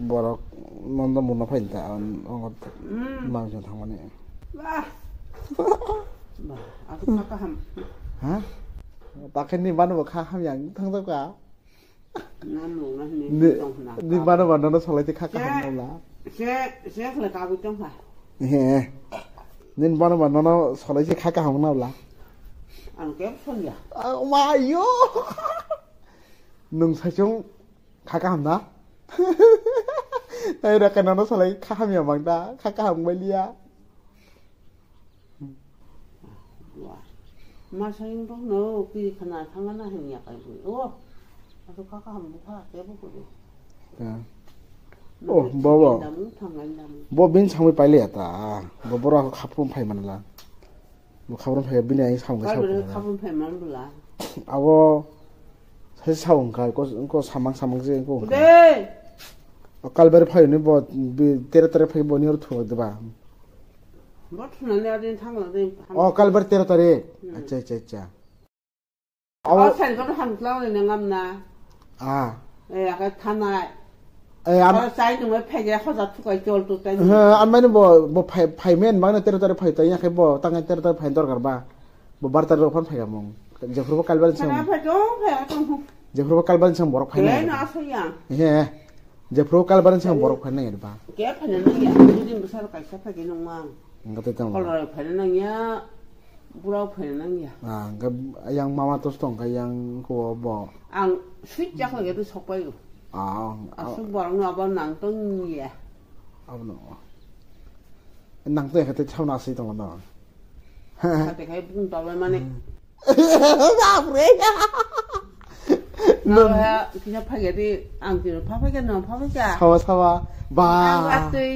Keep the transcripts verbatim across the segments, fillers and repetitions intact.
Borok nondo muna phai ta, ang, ang, Hmm. Mangsa thangmani. Bah. Bah, aku kha kaham. Ha? Takhe ni mano bo kha hamya wng thang jaka. Nang nung na ni Ni, tong na. Ni mano ba nono solai te kha kaham Se, nabla. Se, se khle kabu tong kha. He. Ni mano ba nono solai te kha kaham nabla. Ang ke phone ya. Ah, ma yo. Nung sachung kha kaham na? Tai ra khe nono solai kha hamya mang da, kha kaham bai liya. Wah. Ma sayang dong no, ki khana thanga na hanya kai bu. Oh. Asu kha kaham bu kha, te bu ku. Ya. Oh, bobo. Damu, thangai damu. Bo bin sangwi paile ya ta. Bo bora khaprum phai manla. Bo khaprum phai bini ai samung Kar sa bere phai. Khaprum phai man bula. Abo sai sa wngkha, ko, ko samang samang je ko. De. O kalbari phai ni bo bi tere tere phai bo ni or thu de ba. Bo thuna ne adin thang la de. O kalbari tere tere. Hmm. Acha, acha, acha. Abo O sen ko ham tla ne ngam na. Ah. Eh, aka thana. Eh, am- Oro chai nungwi phege hoja thukai chol tu tai. He, amani bo, bo phai, phai men bangna tere tere phai tai, ya khe bo tangai tere tere phai dorkar ba. Bo bar tere rok phan phai mung. Jephru bo kalbal Phana seng. Phai tong, phai tong. Jephru bo kalbal seng borok phai Ke nai. Na aso ya. He. Jephru bo kalbal seng borok phai nai ba. Ke phai nang ya. Bujin bwsar kaisa phai ke nung mang. Ngate tong. Kolor phai nang ya. Burao phai nang ya. Ah, hingke yang mama tos tong kha yang ko bo. Ang sweet jak lage tu sok pai. Ah, ah. Asuk borok no abo nang tong ya. Abono. Nang tong ya khe tei thauna asui tongo no. Kate khai bung tawle mani. Hmm. Bapre. No. Kisa phage di ang tino pha phage no pha phage. Sawa sawa. Ba. Ang atui.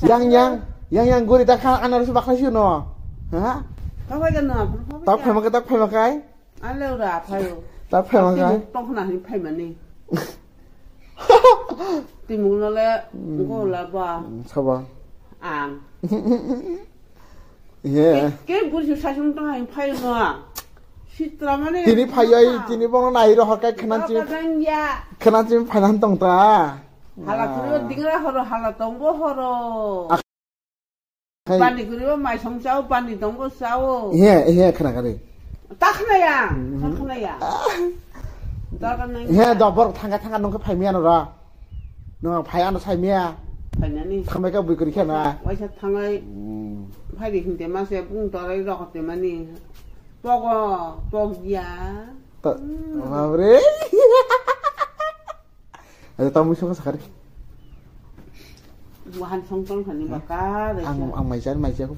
Yang yang yang yang guri ta kha anaros bakha sio no. Ha? Pha phage no pha phage. Tak phai makai tak phai makai. Ale ura phayo. Tak phai makai. Tong khna hin phai mani. Timung no le Hmm. Gola ba. Sawa. Ang. He. Ke, ke buri sasung tong hai phai no. Sitra mane. Tini phai ai, tini bono nai ro hakai khanan chim. Kadang ya. Khanan chim phai nan tong ta. Hala Ah. Kuri dingra horo, hala tongbo horo. Ak-, hai. Bani kuri bo mai song chao, bani tongbo chao. He, he, khana kari. Ta khna ya, Hmm. ta khna ya. Ah. Dal kan nai. He, dobor thanga thanga nungke phai miya no ra. No, phai ano sai miya. Phainani. Thamai ka bui kuri khana. Waisa thangai. Hmm. Phai di hinte ma se bung torai rok te mani. Pogo, pog ya. Ta, Hmm. Babre. Ayo tamu sung sakari. Wahan song tong khani bakar. Ang, ang mai jan mai jak.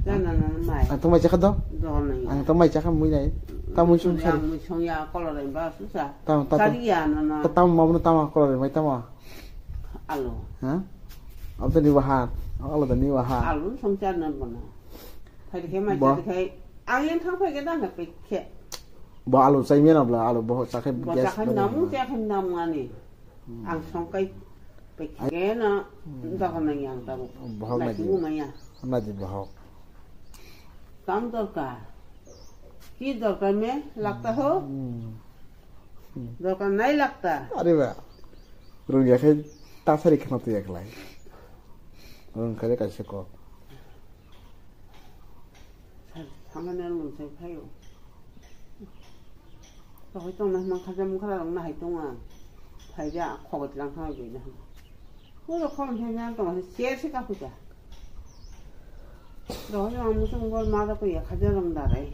Jana na mai. Ang to mai jak do. Dona ya. Ang to mai jak mui nai. Tamu sung sari. Mui song ya kolor ba susa. Tam, tam, tam. Sari ya na na. Ta-, tam mau na tam kolor mai tam. Alo. Ha? Apa tadi wahan? Alo tadi wahan. Alo song jan na bono. Phai khe mai Bo. Phai khe ang yang thang phai khe da na pe khe. Bo alu chai mena bla alu bo cha khe Bo gas cha khe bani namu ma. Cha khe namu ani. Hmm. Ang song kai pe Ai- khe na Hmm. Da ka na yang ta bo. Bohok Na lagi. Ki ma ya. Na di bohok. Kam dorkar. Ki dorkar me lagta ho? Hmm. Hmm. Dorkar nai lagta. Are ba. Rung ya khe ta sari khna tu ya khlai. Rung kare kaise ko. Sa-, samani ang mungsai phaio. Tokoi tongna hwnma khaja mukha rok nahai tongo ang. Phaija khobot lang thangwi buina hwnma. Oro khobot thangwi ang tongo, se se kapuja. Dohor ang muchung bor ma rok ya khaja rong darai.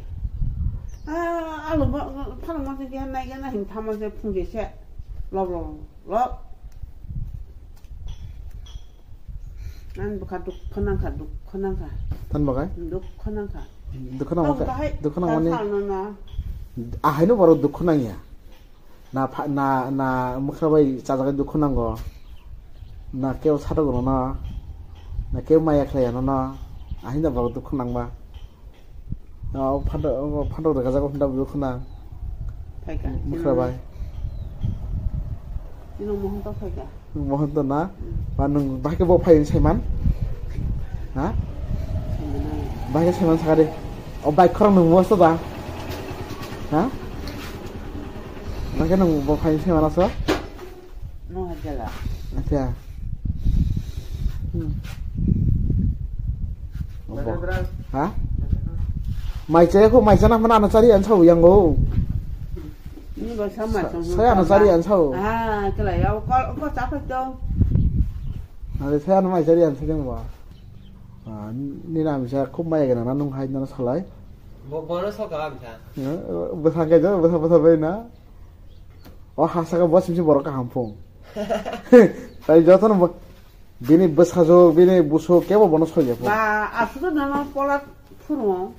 Ah, alu ba, phalangma se keha nai gana hin thama se phungje se. Lob lob lob. Ang bwkha dukha nangkha, dukha nangkha. Tan bagai? Dukha nangkha. Dukha nangma Tong khe, bahai dukha nangmani. Tan salno na. Ahaino borok dukha nangya. Na pha-, na, na mwkhra bai chajagwi dukha nango. Na kebo satok rwno. Na kebo maya khlaiya nono. Ahaino borok dukha nangma. O phantok, o phantok rwkajak o phantok bo khna. Phaikha. Mwkhra bai. Chini mohon to phaikha. Mohon to na? Hmm. Ba nwng bahai khe bo phai saiman? Ha? Saiman ai. Bahai khe saiman sakha de. O bike khorang nwng mosto da? Ha? Bahai khe nwng bo phai saiman aso? No hajala. Acha. Hmm. Obo. Ha? Mai chaya kho, mai chana mana ano chari an sao yang go. Ini ba sama Sa-, sama saya ano sama. Chari an sao. Ah, kala ya ko ko chapa to. Ade saya ano mai chari an sao ba. Ah, ni na misa khub mai gana na nung hai na salai. Bo bono soka amsa. Ya, bwsa ke jo, bwsa bwsa bai na. O ha saka bo simsi borok kaham phung. Tai joto no bo-, bini bwsajwk, bini buso kebo bono soya phung. Ba, aswk no polat phuru.